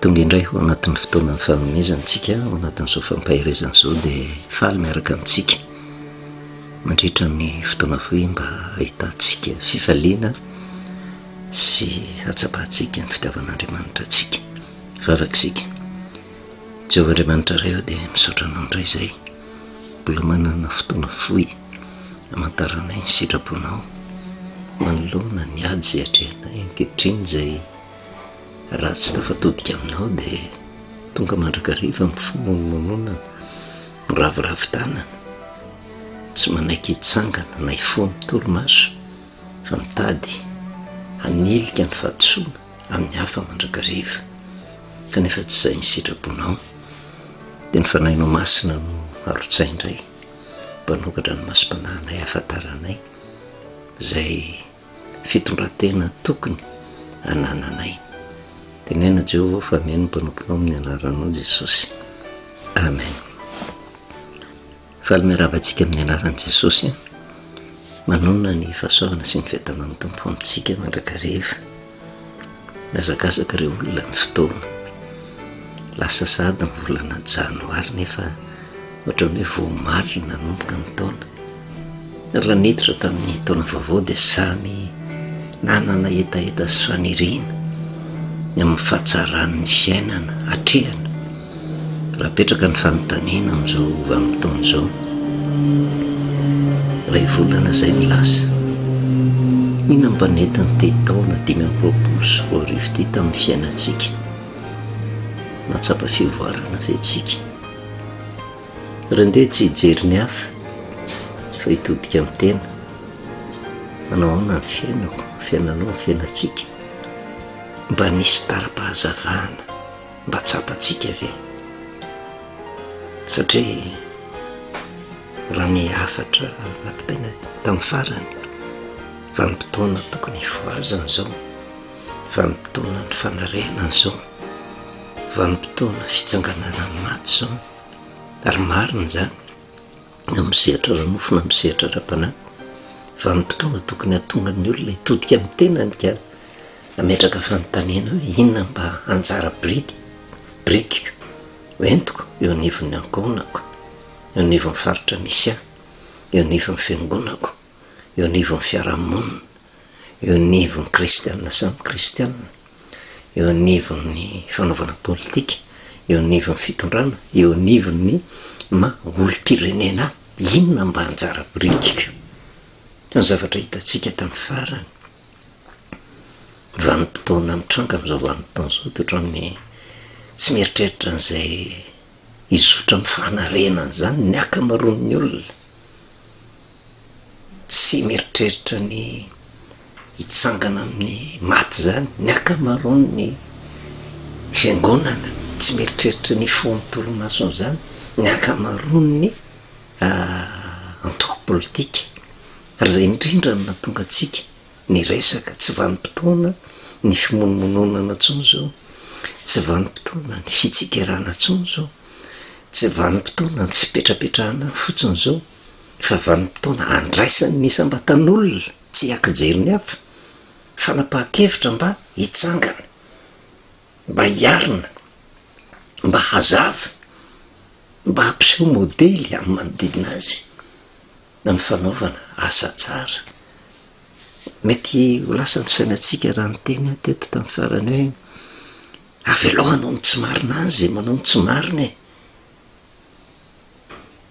Tonga indray ho anatin'ny fotoanan'ny fanomezana isika, ao anatin'izao fampaherezana izao dia faly miaraka amintsika mandritra ny fotoana fohy mba hahitantsika fifaliana sy hatsapantsika ny fitiavan'Andriamanitra antsika. Vavaka isika. Jehovah Andriamanitra Ray ô dia misaotra Anao indray izay mbola manana fotoana fohy hamantaranay ny sitraponao manoloana ny ady izay atrehinay ankehitriny izay raha tsy tafatodika aminao dia tonga mandrakariva amin'ny fimonomononana, miraviravy tanana, tsy manaiky hitsangana na hifoha amin'ny torimaso fa mitady hanilika ny fahadisoana amin'ny hafa mandrakariva kanefa tsy izay ny sitraponao dia ny Fanahinao Masina no arotsay indray mba hanokatra ny masom-panahinay hahafantaranay izay fitondran-tena tokony hanananay. Teneno Jehovah fa mihaino ny mpanomponao amin'ny anaranao Jesosy. Amen. Faly miarahaba antsika amin'ny anaran'i Jesosy. Manonona ny fahasoavana sy ny fiadanan'ny Tompo amintsika mandrakariva. Mihazakazaka ireo olona ny fotoana. Lasa sahady ny volana janoary nefa ohatran'ny hoe vao omaly no nanomboka ny taona. Raha niditra tamin'ny taona vaovao dia samy nanana hetaheta sy faniriana ny amin'ny fahatsaran'ny fiainana atrehana. Raha apetraka ny fanontaniana amin'izao vanim-potoana izao, iray volana izay ny lasa, inona no mba nentin'ity taona 2025 ity tamin'ny fiainantsika? Nahatsapa fivoarana ve isika? Raha ndeha tsy hijery ny hafa fa hitodika amin'ny tena, manao ahoana ny fiainako, ny fiainanao, ny fiainantsika? Mba nisy tara-pahazavana mba tsapantsika ve? Satria raha ny hafatra nampitaina tamin'ny farany, vanim-potoana tokony hifohazana izao, vanim-potoanan'ny fanarenana izao, vanim-potoana fitsanganana amin'ny maty izao, ary marina izany na amin'ny sehatra ara-nofo na amin'ny sehatra ara-panahy. Vanim-potoana tokony hahatonga ny olona hitodika amin'ny tenany ka hametraka fanontaniana hoe inona mba anjara biriky birikiko hoentiko eo anivon'ny ankohonako, eo anivon'ny faritra misy ahy, eo anivon'ny fiangonako, eo anivon'ny fiarahamonina, eo anivon'ny kristiana samy kristiana, eo anivon'ny fanaovana politika, eo anivon'ny fitondrana, eo anivon'ny maha olom-pirenena ahy, inona mba anjara birikiko? Fa ny zavatra hitantsika tamin'ny farany, vanim-potoana mitranga amin'izao vanim-potoana izao dia ohatran'ny tsy mieritreritra an'izay hizotra amin'ny fanarenana izany ny ankamaroan'ny olona. Tsy mieritreritra ny hitsangana amin'ny maty izany ny ankamaroan'ny fiangonana, tsy mieritreritra ny hifoha amin'ny torimasony izany ny ankamaroan'ny antoko politika. Ary izay indrindra no nahatonga antsika niresaka, tsy vanim-potoana ny fimonomononana intsony izao, tsy vanim-potoana ny fitsikerana intsony izao, tsy vanim-potoana ny fipetrapetrahana fotsiny izao fa vanim-potoana andraisan'ny isam-batan'olona tsy ankijery ny hafa, fanapahan-kevitra mba hitsangana, mba hiarina, mba hazava, mba hampiseho modely amin'ny manodidina azy amin'ny fanaovana asa tsara. Mety ho lasa ny fisainantsika raha niteny aho teto tamin'ny farany hoe avelao hanao ny tsy marina any izay manao ny tsy marina e!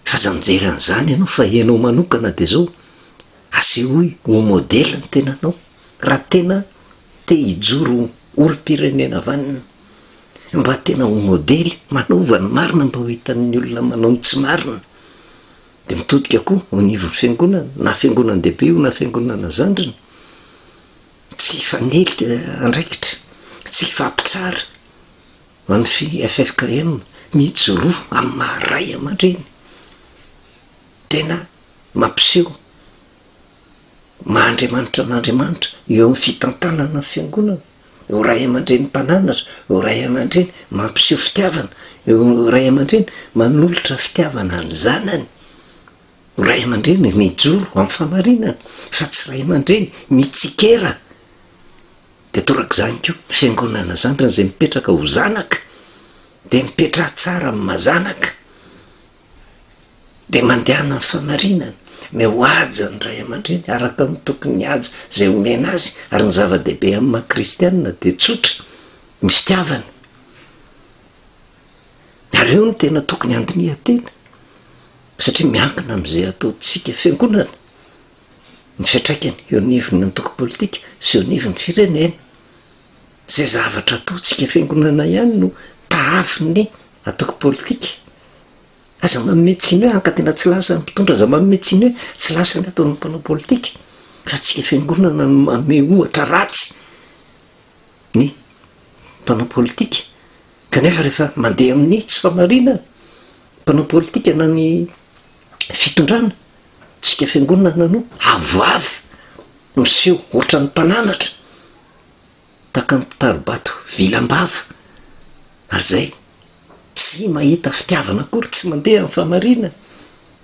Fa aza mijery an'izany ianao fa ianao manokana dia izao, asehoy ho modely ny tenanao raha tena te hijoro ho olom-pirenena vanona, mba tena ho modely, manaova ny marina mba ho hitan'ny olona manao ny tsy marina. Dia mitodika koa ao anivon'ny fiangonana, na fiangonan-dehibe io na fiangonana zandriny, tsy hifanilika andraikitra, tsy hifampitsara. Ho an'ny ffkm, mijoroa amin'ny maha ray aman-dreny. Tena mampiseho maha Andriamanitra an'Andriamanitra eo amin'ny fitantanana ny fiangonana, eo ray aman-dreny mpananatra, eo ray aman-dreny mampiseho fitiavana, eo ray aman-dreny manolotra fitiavana ny zanany, eo ray aman-dreny mijoro amin'ny fahamarinana fa tsy ray aman-dreny mitsikera. Dia torak'izany koa, ny fiangonana zandriny izay mipetraka ho zanaka, dia mipetraha tsara amin'ny maha zanaka, dia mandehana amin'ny famarinana, omeo haja ny ray aman-dreny araka ny tokony haja izay omena azy, ary ny zava-dehibe amin'ny maha kristianina dia tsotra, ny fitiavana. Ary eo no tena tokony handinihan-tena, satria miankina amin'izay ataontsika fiangonana ny fiantraikany eo anivon'ny antoko politika sy eo anivon'ny firenena. Izay zavatra ataontsika fiangonana ihany no tahafin'ny antoko politika. Aza manome tsiny hoe anka tena tsy lasa ny mpitondra, aza manome tsiny hoe tsy lasa ny ataon'ny mpanao politika, fa tsika fiangonana no manome ohatra ratsy ny mpanao politika. Kanefa rehefa mandeha amin'ny tsy famarinana mpanao politika na ny fitondrana, tsika fiangonana no avoavo miseho ohatran'ny mpananatra, tahaka ny mpitari-bato vilam-bava, ary izay tsy mahita fitiavana akory, tsy mandeha amin'ny fahamarinana,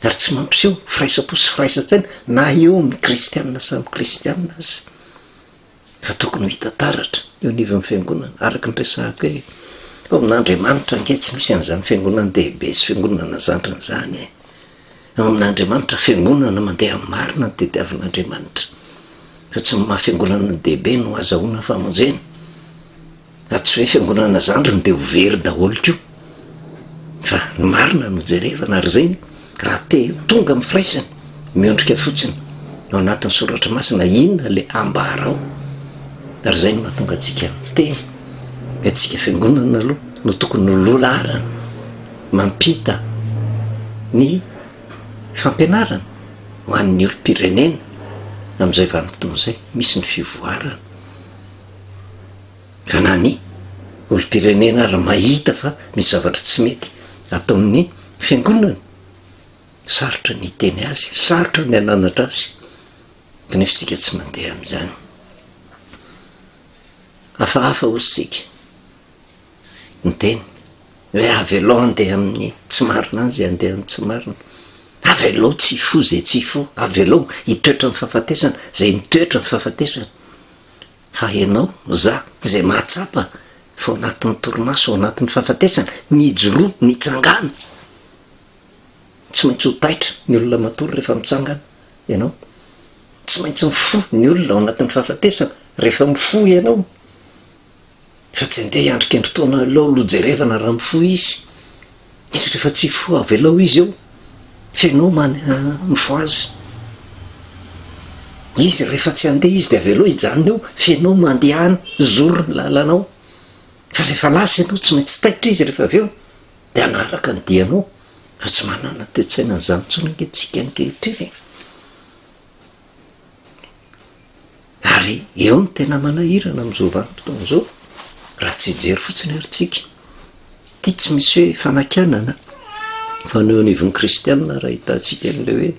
ary tsy mampiseho firaisam-po sy firaisan-tsaina na eo amin'ny kristiana samy kristiana aza. Fa tokony ho hita taratra eo anivon'ny fiangonana, araka ny resahako hoe, ao amin'Andriamanitra ange tsy misy an'izany fiangonan-dehibe sy fiangonana zandriny izany e. Ao amin'Andriamanitra, fiangonana mandeha amin'ny marina no tediavin'Andriamanitra, fa tsy ny maha fiangonana dehibe no azahoana famonjena, ary tsy hoe fiangonana zandriny dia ho very daholo koa, fa ny marina no jerevana, ary izay raha te ho tonga amin'ny firaisana, miondrika fotsiny ao anatin'ny soratra masina, inona le ambara ao, ary izay no mahatonga antsika miteny, hoe antsika fiangonana aloha no tokony ho loha laharana. Mampita ny fampianarana ho an'ny olom-pirenena amin'izay vanim-potoana izay. Misy ny fivoarana. Fa na ny olom-pirenena ary mahita fa misy zavatra tsy mety ataon'ny fiangonana, sarotra ny hiteny azy, sarotra ny hananatra azy, kanefa isika tsy mandeha amin'izany. Hafahafa hozy isika. Miteny hoe avelao handeha amin'ny tsy marina any izay handeha amin'ny tsy marina, avelao tsy hifoha izay tsy hifoha, avelao hitoetra amin'ny fahafatesana izay mitoetra amin'ny fahafatesana, fa ianao, za, izay mahatsapa fa ao anatin'ny torimaso, ao anatin'ny fahafatesana, mijoroa, mitsangàna, tsy maintsy ho taitra ny olona matory rehefa mitsangana ianao, tsy maintsy mifoha ny olona ao anatin'ny fahafatesana rehefa mifoha ianao. Fa tsy andeha hiandry kendry-taona aleo aloha jerevana raha mifoha izy. Izy rehefa tsy hifoha avelao izy eo. F'enao man mifohaza. Izy rehefa tsy handeha izy de avelao hijanona eo f'enao mandehana zoro ny lalanao. Fa rehefa lasa ianao tsy maintsy taitra izy rehefa avy eo de hanaraka ny dianao. Fa tsy manana toe-tsaina an'izany intsony ange tsika ankehitriny e. Ary eo no tena manahirana amin'izao vanim-potoana izao, raha tsy hijery fotsiny ary tsika. Ity tsy misy hoe fanakianana fa ny eo anivon'ny kristianina raha ahitantsika an'ilay hoe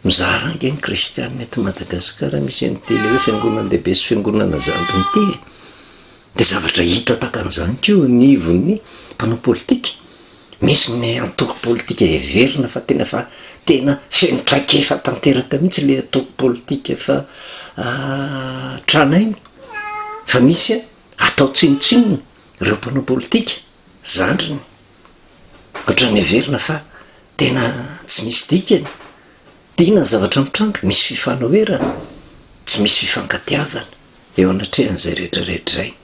mizara ange ny kristianina eto Madagasikara misy an'ity ilay hoe fiangonan-dehibe sy fiangonana zandriny ity e. Dia zavatra hita tahaka an'izany koa eo anivon'ny mpanao politika. Misy ny antoko politika heverina fa tena efa tena feno traikefa tanteraka mihitsy ilay antoko politika efa tranainy fa misy atao tsinontsinona ireo mpanao politika zandriny ohatran'ny heverina fa tena tsy misy dikany. Dia inona ny zavatra mitranga? Misy fifanoherana, tsy misy fifankatiavana eo anatrehan'izay rehetra rehetra izay.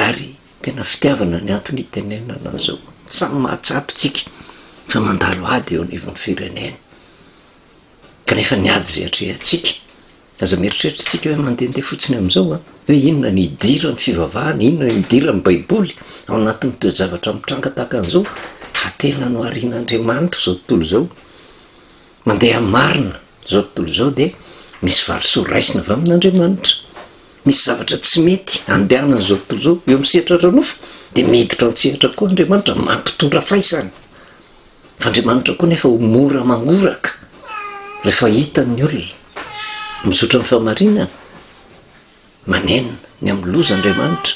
Ary tena fitiavana ny antony itenenana an'izao. Samy mahatsapa isika fa mandalo ady eo anivon'ny firenena. Kanefa ny ady izay atrehantsika, aza mieritreritra isika hoe mandehandeha fotsiny amin'izao an, hoe inona no idiran'ny fivavahana, inona no idiran'ny baiboly ao anatin'ny toe-javatra mitranga tahaka an'izao, fa tena noharian'Andriamanitra izao tontolo izao. Mandeha amin'ny marina izao tontolo izao dia misy valisoa raisina avy amin'Andriamanitra. Misy zavatra tsy mety andehanan'izao tontolo izao eo amin'ny sehatra ara-nofo dia miditra an-tsehatra koa Andriamanitra mampitondra faisana. Fa Andriamanitra koa nefa ho mora mangoraka rehefa hitan'ny olona mizotra amin'ny fahamarinana, manenina ny amin'ny loza Andriamanitra.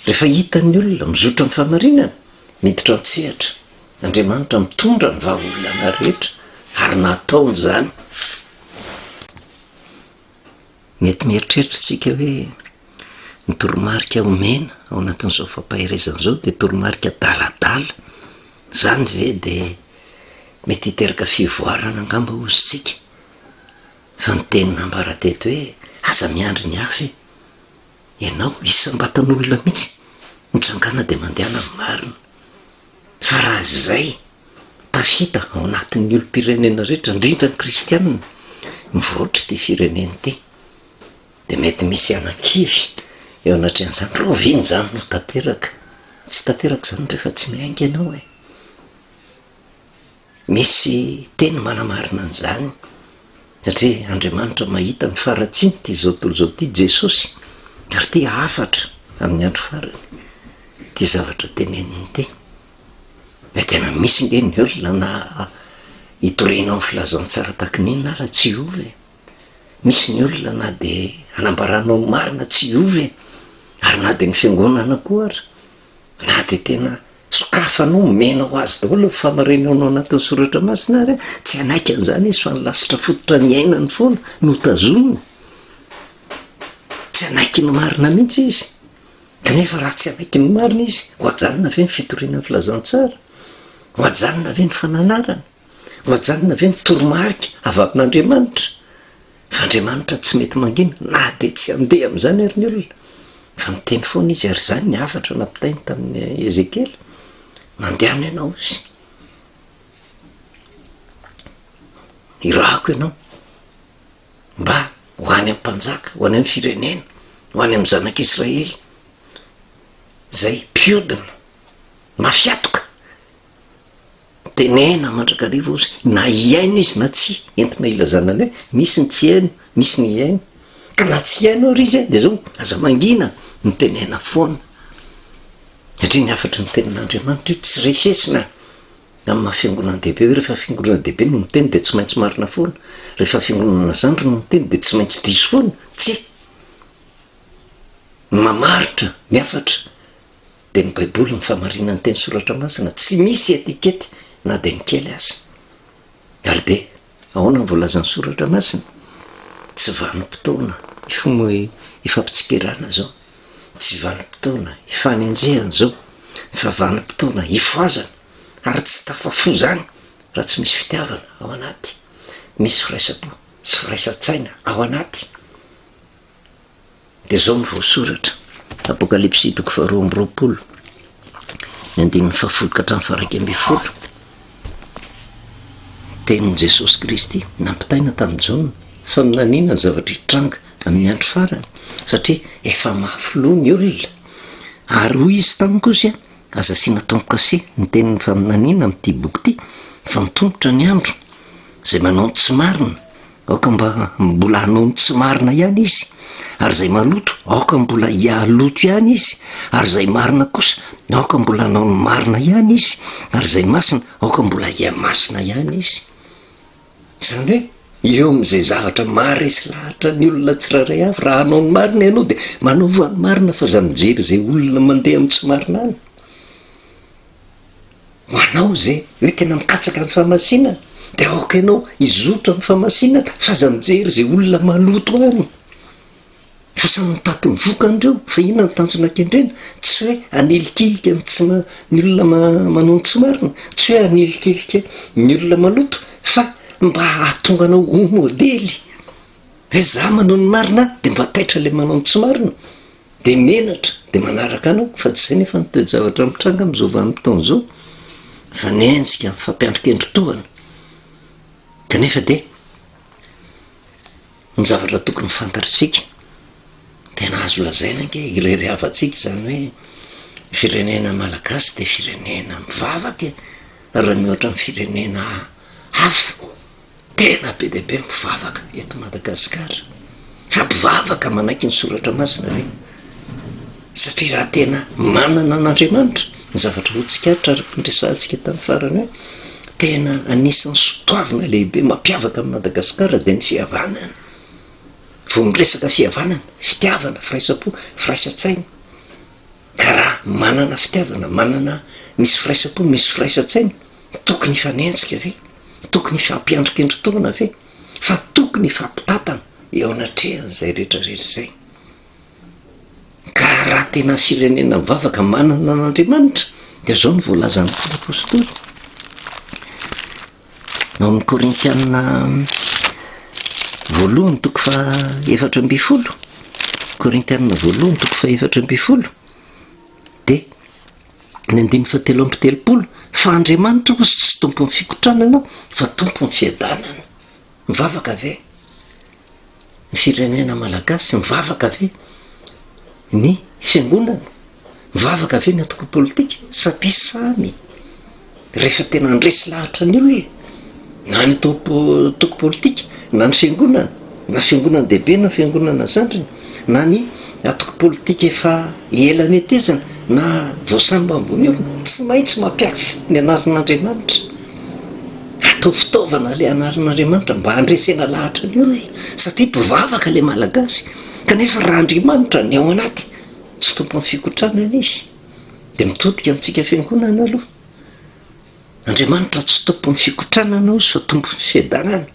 Rehefa hitan'ny olona mizotra amin'ny fahamarinana, miditra an-tsehatra Andriamanitra mitondra ny vahaolana rehetra ary nataony izany. Mety mieritreritra isika hoe ny toromarika omena ao anatin'izao fampaherezana izao dia toromarika adaladala. Izany ve dia mety hiteraka fivoarana angamba hozy isika? Fa ny teny nambara teto hoe aza miandry ny hafa e! Ianao isam-batan'olona mihitsy mitsangàna dia mandehana amin'ny marina. Fa raha izay tafita ao anatin'ny olom-pirenena rehetra, indrindra ny kristianina, mivoatra ity firenena ity, dia mety misy hanakivy eo anatrehan'izany, rahoviana izany no tanteraka? Tsy tanteraka izany rehefa tsy miainga ianao e! Misy teny manamarina an'izany, satria Andriamanitra mahita ny faharatsian'ity izao tontolo izao ity, Jesosy, ary ity hafatra amin'ny andro farany, ity zavatra teneniny ity. Fa tena misy nge ny olona na hitorianao ny filazantsara tahaka ny inona ara tsy hiova e. Misy ny olona na dia hanambaranao ny marina tsy hiova e. Ary na dia ny fiangonana koa ara, na dia tena Sokafanao, omenao azy daholo ny fahamarinana ao anatin'ny soratra masina ary tsy hanaiky an'izany izy fa ny lasitra fototra niainany foana no tazominy. Tsy hanaiky ny marina mihitsy izy. Kanefa raha tsy hanaiky ny marina izy, ho ajanona ve ny fitoriana ny filazantsara? Ho ajanona ve ny fananarana? Ho ajanona ve ny toromarika avy amin'Andriamanitra? Fa Andriamanitra tsy mety mangina na dia tsy handeha amin'izany ary ny olona, fa miteny foana Izy, ary izany ny hafatra nampitainy tamin'i Ezekiela, Mandehana ianao hozy, irahako ianao mba ho any amin'ny mpanjaka, ho any amin'ny firenena, ho any amin'ny zanak'Israely, izay mpiodina, mafy hatoka. Tenena mandrakariva ozy, na hihaino izy na tsia, entina ilazana ny hoe misy ny tsy hihaino, misy ny hihaino. Ka na tsy hihaino ary izy dia zao, aza mangina, mitenena foana. Satria ny hafatry ny tenin'Andriamanitra io tsy refesina amin'ny maha fiangonan-dehibe hoe rehefa fiangonana-dehibe no miteny dia tsy maintsy marina foana, rehefa fiangonana zandry no miteny dia tsy maintsy diso foana, tsia. Ny mamaritra ny hafatra Dia ny Baiboly ny fahamarinan'ny teny soratra masina, tsy misy etikety na dia ny kely aza. Ary dia ahoana ny voalazan'ny soratra masina? Tsy vanim-potoana ifampitsikerana izao, tsy vanim-potoana ifanenjehana izao, fa vanim-potoana ifohazana, ary tsy tafafoha izany raha tsy misy fitiavana ao anaty, misy firaisam-po sy firaisan-tsaina ao anaty. Dia izao no voasoratra, Apokalypsy toko faharoa amby 20, ny andininy fahafolo ka hatramin'ny faha 11. Tenin'i Jesosy Kristy nampitaina tamin'i Jaona, faminaniana ny zavatra hitranga amin'ny andro farany, satria efa mafy loha ny olona. Ary hoy izy taminy kosa, aza asiana tombo-kase ny tenin'ny faminaniana amin'ity boky ity, fa mitomotra ny andro, izay manao ny tsy marina Aoka mba mbola hanao ny tsy marina ihany izy, ary izay maloto, aoka mbola hihaloto ihany izy, ary izay marina kosa, aoka mbola hanao ny marina ihany izy, ary izay masina, aoka mbola hihamasina ihany izy. Izany hoe, eo amin'izay zavatra maharesy lahatra ny olona tsirairay avy, raha hanao ny marina ianao dia manaova ny marina fa aza mijery izay olona mandeha amin'ny tsy marina any. Ho anao izay hoe tena mikatsaka ny fahamasinana dia aoka ianao hizotra amin'ny fahamasinana fa aza mijery izay olona maloto any fa samy mitaty ny vokany ireo fa inona ny tanjona kendrena? Tsy hoe hanilikilika ny tsy ny olona manao ny tsy marina, tsy hoe hanilikilika ny olona maloto fa mba hahatonga anao ho modely hoe za manao ny marina dia mba taitra ilay manao ny tsy marina. Dia menatra dia manaraka anao fa tsy izay nefa ny toe-javatra mitranga amin'izao vanim-potoana izao fa mienjika ny fampiandrikendritohana kanefa dia ny zavatra tokony fantatritsika tena azo lazaina ange irery havantsika izany hoe firenena malagasy dia firenena mivavaka e raha mihoatra ny firenena hafa Tena be dia be ny mpivavaka eto Madagasikara. Fa mpivavaka manaiky ny soratra masina ve? Satria raha tena manana an'Andriamanitra, ny zavatra ho tsikaritra araka ny resahantsika tamin'ny farany hoe tena anisan'ny sotoavina lehibe mampiavaka an'i Madagasikara dia ny fihavanana. Vao miresaka fihavanana, fitiavana, firaisam-po, firaisan-tsaina. Ka raha manana fitiavana, manana misy firaisam-po, misy firaisan-tsaina, tokony hifanenjika ve? Tokony hifampiandrikendritohana ve? Fa tokony hifampitantana. Eo anatrehan'izay rehetra rehetra izay. Ka raha tena firenena mivavaka manana an'Andriamanitra dia izao no voalazan'ny Paoly Apostoly. Ao amin'ny Korintiana voalohany toko faha 14, Korintiana voalohany toko faha 14, dia ny andininy faha 33, fa Andriamanitra hozy tsy tompon'ny fikotranana fa tompon'ny fiadanana. Mivavaka ve ny firenena malagasy? Mivavaka ve ny fiangonana? Mivavaka ve ny antoko politika? Satria samy rehefa tena handresy lahatra ny olona, na ny antoko politika, na ny fiangonana, na fiangonan-dehibe na fiangonana zandriny, na ny antoko politika efa ela netezana, na vao sambany vao niorina, tsy maintsy mampiasa ny anaran'Andriamanitra. Atao fitaovana ilay anaran'Andriamanitra mba handresena lahatra ny olona satria mpivavaka ilay Malagasy kanefa raha Andriamanitra ny ao anaty tsy tompon'ny fikotranana izy dia mitodika amintsika fiangonana aloha. Andriamanitra tsy tompon'ny fikotranana hozy fa tompon'ny fiadanana.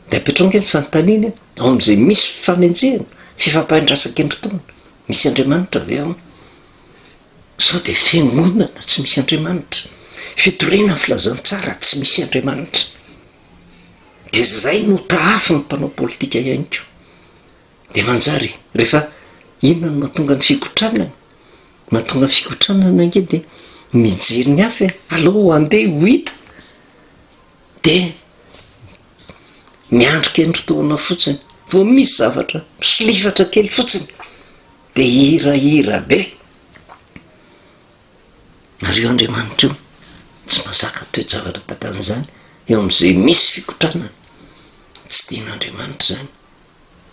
Dia apetrao ange ny fanontaniana ao amin'izay misy fanenjehana, fifampahindrasan-kendrin-taona, misy Andriamanitra ve ao? Sao dia fiangonana tsy misy Andriamanitra, fitoriana ny filazantsara tsy misy Andriamanitra. Dia izay no tahafin'ny mpanao politika ihany koa. Dia manjary rehefa inona no mahatonga ny fikotranana? Mahatonga ny fikotranana ange dia mijery ny hafa e, aleo handeha ho hita. Dia miandry kendritohana fotsiny, vao misy zavatra misolifatra kely fotsiny dia hirahira be. Ary io Andriamanitra io tsy mahazaka toe-javatra tahaka an'izany eo amin'izay misy fikotranana. Tsy tian'Andriamanitra izany.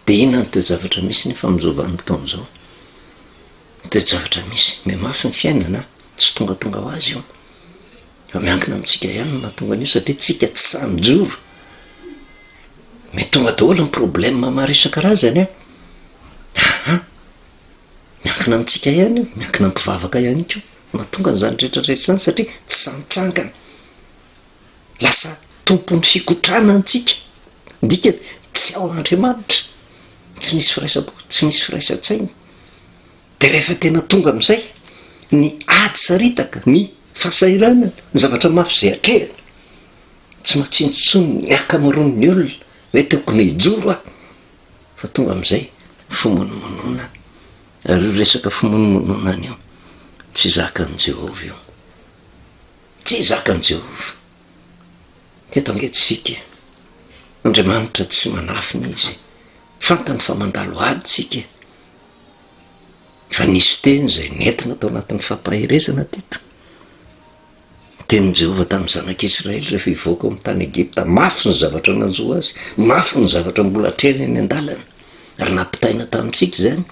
Dia inona ny toe-javatra misy nefa amin'izao vanim-potoana izao? Ny toe-javatra misy, mihamafy ny fiainana, tsy tongatonga ho azy io. Fa miankina amintsika ihany no mahatonga an'io satria tsika tsy sahy mijoro. Mety tonga daholo ny problème maro isan-karazany an! Aha! Miankina amintsika ihany io, miankina amin'ny mpivavaka ihany koa no mahatonga an'izany rehetra rehetra izany satria tsy sahy mitsangana. Lasa tompon'ny fikotrana antsika, ny dikany tsy ao Andriamanitra, tsy misy firaisam-po, tsy misy firaisan-tsaina. Dia rehefa tena tonga amin'izay ny ady saritaka, ny fahasahiranana, ny zavatra mafy izay atrehina, tsy mahatsinjo intsony ny ankamaroan'ny olona hoe tokony hijoro aho, fa tonga amin'izay fimonomononana. Ary io resaka fimonomononana io, tsy zakan'i Jehovah io. Tsy zakan'i Jehovah. Teto ange tsika e. Andriamanitra tsy manafina Izy. Fantany fa mandalo ady tsika e. Fa nisy teny izay nentina tao anatin'ny fampaherezana teto. Ny tenin'i Jehovah tamin'ny zanak'Israely rehefa hivoaka ao amin'ny tany Egypta, mafy ny zavatra nanjo azy, mafy ny zavatra mbola atrehiny eny an-dalana, ary nampitaina tamintsika izany.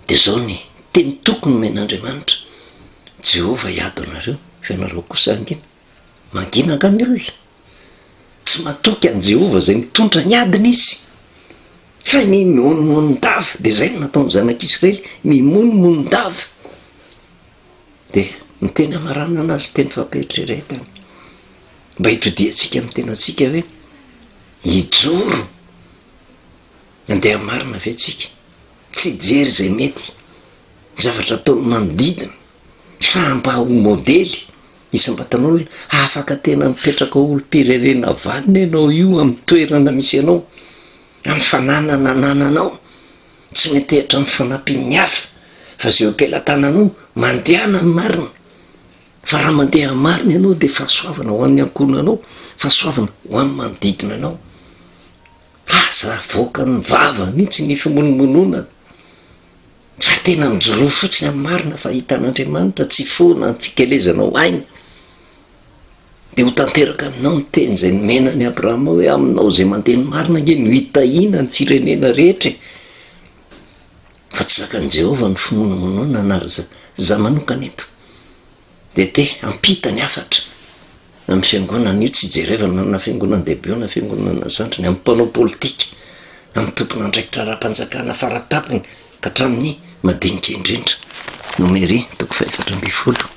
Dia izao ny teny tokony nomen'Andriamanitra, Jehovah hiady ho anareo, fa ianareo kosa hangina. Mangina angaha ny olona? Tsy matoky an'i Jehovah izay mitondra ny adiny izy, fa mimonomonon-dava. Dia izay no nataon'ny zanak'Israely, mimonomonon-dava. Dia ny teny hamaranana azy, teny fampieritreretana, mba hitodihantsika amin'ny tenantsika hoe, hijoro handeha marina ve tsika? Tsy hijery izay mety zavatra ataon'ny manodidina fa mba ho modely isam-batan'olona hahafaka tena mipetraka ho olom-pirenena vanona ianao io amin'ny toerana misy anao, amin'ny fananana anananao, tsy miantehitra amin'ny fanampian'ny hafa fa izay eo am-pelatananao mandehana ny marina fa raha mandeha amin'ny marina ianao dia fahasoavana ho an'ny ankohonanao, fahasoavana ho an'ny manodidina anao. Aza avoakan'ny vava mihitsy ny fimonomononana fa tena mijoroa fotsiny amin'ny marina fa hitan'Andriamanitra tsy foana ny fikelezanao aina dia ho tanteraka aminao ny teny izay nomena an'i Abrahama hoe aminao izay mandeha ny marina ange no hitahiana ny firenena rehetra e! Fa tsy zakan'i Jehovah ny fimonomononana ary za manokana eto dia te hampita ny hafatra amin'ny fiangonana, io tsy ijerevana na fiangonan-dehibe io na fiangonana zandriny, amin'ny mpanao politika, amin'ny tompon'andraikitra ara-panjakana faratampony ka hatramin'ny madinika indrindra. Nomery toko fahefatra ambin'ny folo,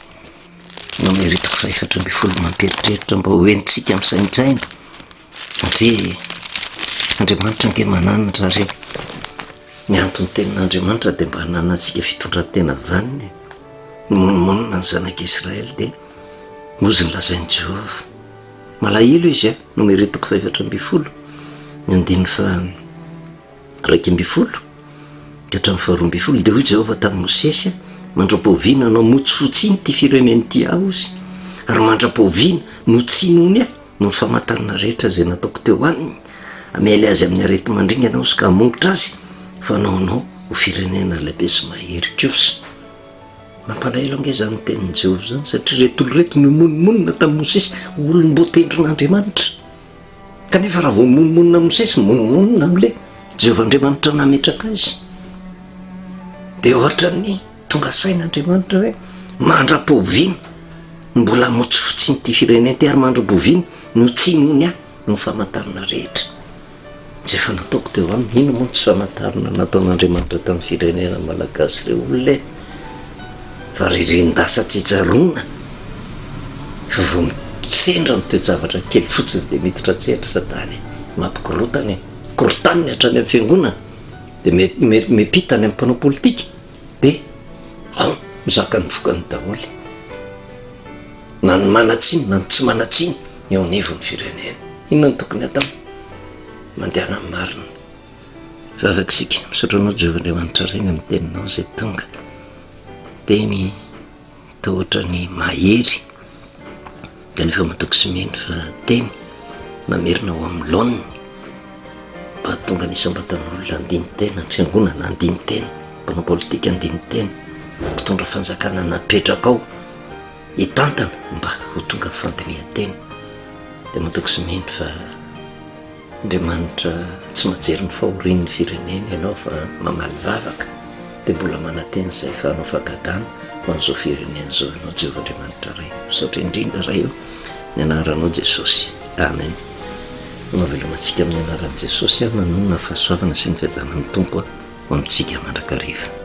Nomery toko fahefatra ambin'ny folo mampieritreritra mba ho henontsika misaintsaina. Satria Andriamanitra ange mananatra ary ny anton'ny tenin'Andriamanitra dia mba hananantsika fitondran-tena vanona e. Nimonomonona ny zanak'Israely dia nozy ny lazain'i Jehovah. Malahelo izy a, Nomery toko fahefatra ambin'ny folo, ny andininy faha 11 ka hatramin'ny faharoa ambin'ny folo, dia hoy Jehovah tamin'i Mosesy, Mandra-pahoviana no hamotsifotsiany ity firenena ity ahy, hozy, ary mandra-pahoviana no tsy hinoany ahy noho ny famantarana rehetra izay nataoko teo aminy, hamely azy amin'ny areti-mandringana aho sy ka hamongotra azy, fa hanao anao ho firenena lehibe sy mahery kosa. Mampalahelo ange izany tenin'i Jehovah izany, satria ireto olona ireto nimonomonona tamin'i Mosesy, olom-boatendrin'Andriamanitra. Kanefa raha vao mimonomonona amin'i Mosesy, mimonomonona amin'ilay Jehovah Andriamanitra nametraka azy. Dia ohatran'ny tonga saina Andriamanitra hoe mandra-poviana no mbola hamotsifotsian'ity firenena ity ary mandra-poviana no tsy hinoany ahy no famantarana rehetra. Izay efa nataoko teo aminy, inona moa no tsy famantarana nataon'Andriamanitra tamin'ny firenena malagasy ireo olona e? Fa ririn-dasa tsy tsaroana fa vao sendra ny toe-javatra kely fotsiny dia miditra an-tsehatra satana e, mampikorontana e, korontaniny hatrany amin'ny fiangonana, dia miampita any amin'ny mpanao politika, dia ao mizaka ny vokany daholo. Na ny manan-tsiny na ny tsy manan-tsiny eo anivon'ny firenena. Inona no tokony hatao? Mandehana amin'ny marina. Vavaka isika. Misaotra anao Jehovah Andriamanitra Ray ny amin'ny teninao izay tonga. Teny toa ohatran'ny mahery kanefa matoky sy mino fa teny mamerina ho amin'ny laoniny mba hahatonga ny isam-batan'olona handini-tena, ny fiangonana handini-tena, mpanao politika handini-tena, mpitondra fanjakana napetraka ao hitantana mba ho tonga amin'ny fandinihan-tena. Dia matoky sy mino fa Andriamanitra tsy mahajery ny fahorian'ny firenena ianao fa mamaly vavaka dia mbola manantena izay fa hanao fahagagana ho an'izao firenena izao ianao Jehovah Andriamanitra Ray. Misaotra indrindra Ray o, ny anaranao Jesosy. Amen. Manao veloma antsika amin'ny anaran'i Jesosy aho manonona ny fahasoavana sy ny fiadanan'ny Tompo ho amintsika mandrakariva.